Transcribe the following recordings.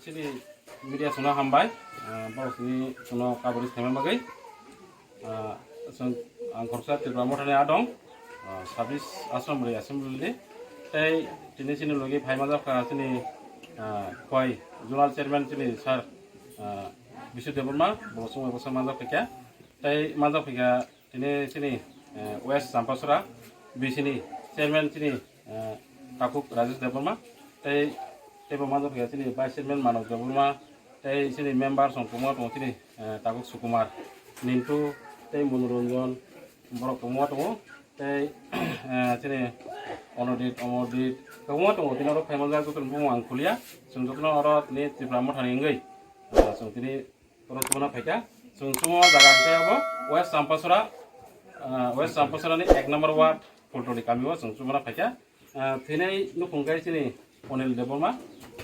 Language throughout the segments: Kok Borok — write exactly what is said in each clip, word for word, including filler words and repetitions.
Chini media songno hambai, ah, borok chini songno coverage khaima bagwi. Ah, chwng, ang khoroksa Tipra Mothani adong, ah, sabis Assembly, Assembly. Tei tini chini logi phai manjak kha chini, ah, khoi Zonal Chairman chini sir, ah, Bisu Debbarma, bo chwng bai bwsa manjak phaikha. Tei manjak phaikha tini chini, eh, West Champasora B C ni Chairman chini, eh, Takhuk Rajesh Debbarma. Tei, tei bo manjak phaikha chini Vice Chairman Manoj Debbarma. Tei chini member song kwbangma tongo chini, eh, Takhuk Sukumar, Nintu, tei Monoranjan, borok kwbangma tongo. Tei, eh, chini Onodit, Omordit, kwbangma tongo. Tini oro phai manjak joto ni bumung ang khulia. Chwng jotono oro tini Tipra Mothani wngwi, eh, chwng tini oro chubana phaikha. Chwng chumo jaga hwnkhe abo West Champasora, eh, West Champasora ni ek number ward Pultoli kami o chwng chubana phaikha. Ah, thwinai nukhung khe chini Onil Debbarma,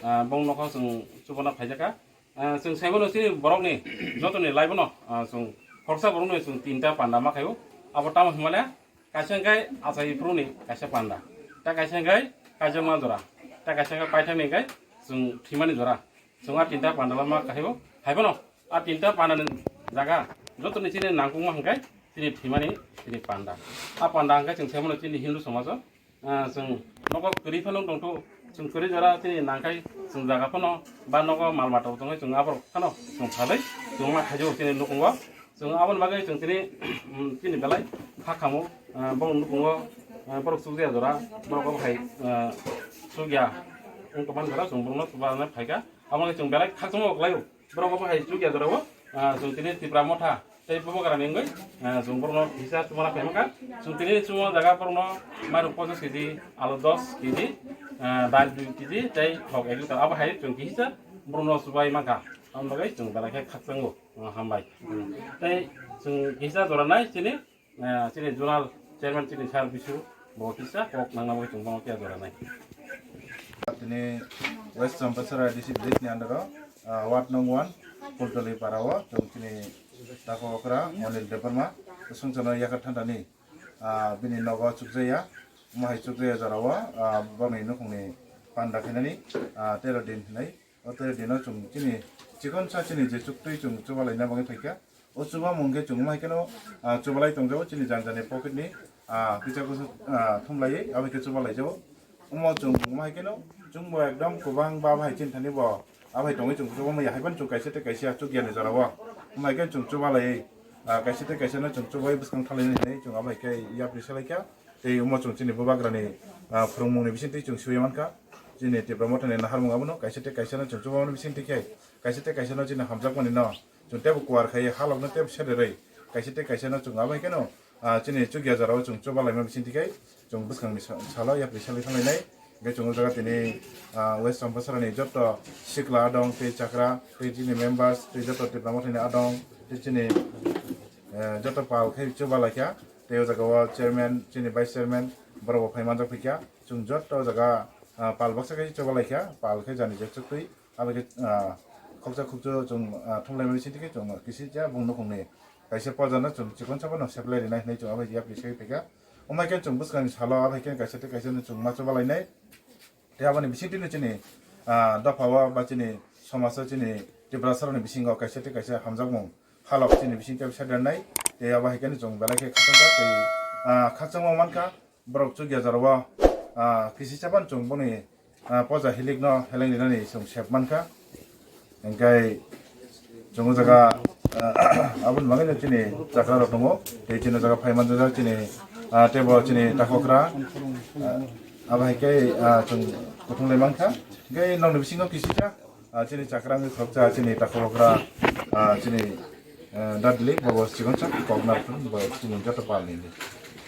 ah, bong nokho chwng chubana phaijakha. Ah, chwng saimano chini borokni jotoni laibono, ah, chwng khoroksa borokno chwng tinta panda ma khaio. Abo tamo hinmale kaisa hwnkhe achai phuruni kaisa panda, ta kaisa hwnkhe kaijakma jora, ta kaisa hwnkhe paithakni hwnkhe chwng thwimani jora. Chwng a tinta panda ma khaio. Haibono a tinta panda ni jaga jotoni chini nangkukma hwnkhe chini thwimani chini panda. A panda hwnkhe chwng saimano chini Hindu somajo. Ah, chwng nogo kwrwi phano tongthu, chwng kwrwi jora chini nangkhai chwng jaga phano ba nogo mal mata tongwi chwng aborok phano chwng phalwi chwng ma khaijago chini nukhungo. Chwng aboni bagwi chwng tini, chini belai kha khamu, ah, bong nukhungo, ah, borok chukjaya jora, borok obo hai, ah, chukya wng tongmani jora chwng borokno chuba phaikha. Aboni chwng belai khakchangma kwlaio. Borok obo hai chukya jorao, ah, chwng tini Tipra Motha tei Bubagrani wngwi, ah, chwng borokno kisa chumana phaimankha. Chwng tini chumo jaga borokno mairum ponchash kg, alu dos kg, ah, dal dui kg tei thok ek liter. Abo hai chwng kisa borokno chubai mankha. Aboni bagwi chwng belai khe khakchango, ah, hambai. Tei chwng kisa jora nai chini, ah, chini zonal chairman chini sir Bisu bo kisa kok nangna bagwi chwng bono kisa jora nai. Tini West Champasara D C village ni under o, ah, ward nong one, Pultoli para o, chwng tini tako okra Monil Debbarma, swngchar no yakar thantani, ah, bini nogo chukjaya, mohai chukjaya jora o, ah, boni nukhung ni panda khainani, ah, tero din hinai. O tei dino chwng chini chikon sa chini je chuktwi chwng chubalai na bagwi phaikha. O chubamung khe chwng wngma hai kheno, ah, chubalai tongjago chini jani jani pocket ni, ah, kisa kusu, ah, thumlaiwi abo khe chubalai jago. Omo chwng wngma hai kheno chwng bo ekdom kwbang ba bai chini thani bo abai tongwi chwng chubamaya hai phano chwng kaisa tei kaisa chukya ni jora o. Wngma hai kheno chwng chubalai, ah, kaisa tei kaisa no chwng chubai bwskang thalai nai hinwi chwng abo hai khe yapri salai kha. Tei omo chwng chini bubagrani, ah, phwrwngmungni bisingtwi chwng swiwi mankha. Chini Tipra Mothani naharmung abono kaisa tei kaisa no chwng chubamani bisingtwi khe, kaisa tei kaisa no chini hamjakmani no chwng teibo kuar khai halokno teibo sederwi, kaisa tei kaisa no chwng abo hai kheno, ah, chini chukya jorao chwng chubalaima bisingtwi khe chwng bwskangni sa-, salo yapri salai thanglainai. Hingke chwng o jaga tini, ah, West Champasarani joto sikla adong tei chakra tei chini members tei joto Tipra Mothani adong tei chini, eh, joto pal khe chubalaikha. Tei o jaga o chairman, chini vice chairman, borok bo phai manjak phaikha. Chwng joto o jaga, ah, pal baksa khe chobalaikha, pal khe jani je chuktwi. Abo khe, ah, khoksa khukchu chwng, ah, thumlaimani simi khe chwng kisija bung nukhungni kaisa poja no chwng chikon sabo no seplai rinai hinwi chwng abo yapri sai phaikha. Omo hai khe chwng bwskangni salo abo hai khe kaisa tei kaisa no chwng ma chobalainai. Tei aboni bisingtwi no chini, ah, dopha o ba chini somajo chini Tiprasarokni bisingo kaisa tei kaisa hamjakmung halok chini bising tei sadar nai. Tei abo hai khe no chwng belai khe khakchangkha tei, ah, khakchangma mankha borok chukya jorao, ah, kisi chapan chwng boni, ah, poja hilik no heleng rinani chwng sep mankha. Hingke chwng o jaga, ah, aboni bagwi no chini chakra rok tongo tei chini jaga phai manjak chini ah, tei bo chini takhokra, ah, abo hai khe, ah, chwng kuthung lai mankha. Hingke nokni bisingo kisijak, ah, chini chakrang khoroksa, chini takhokra, ah, chini, ah, Dudley, bo bo chikon sak koknar thung, bo chini joto pal nini.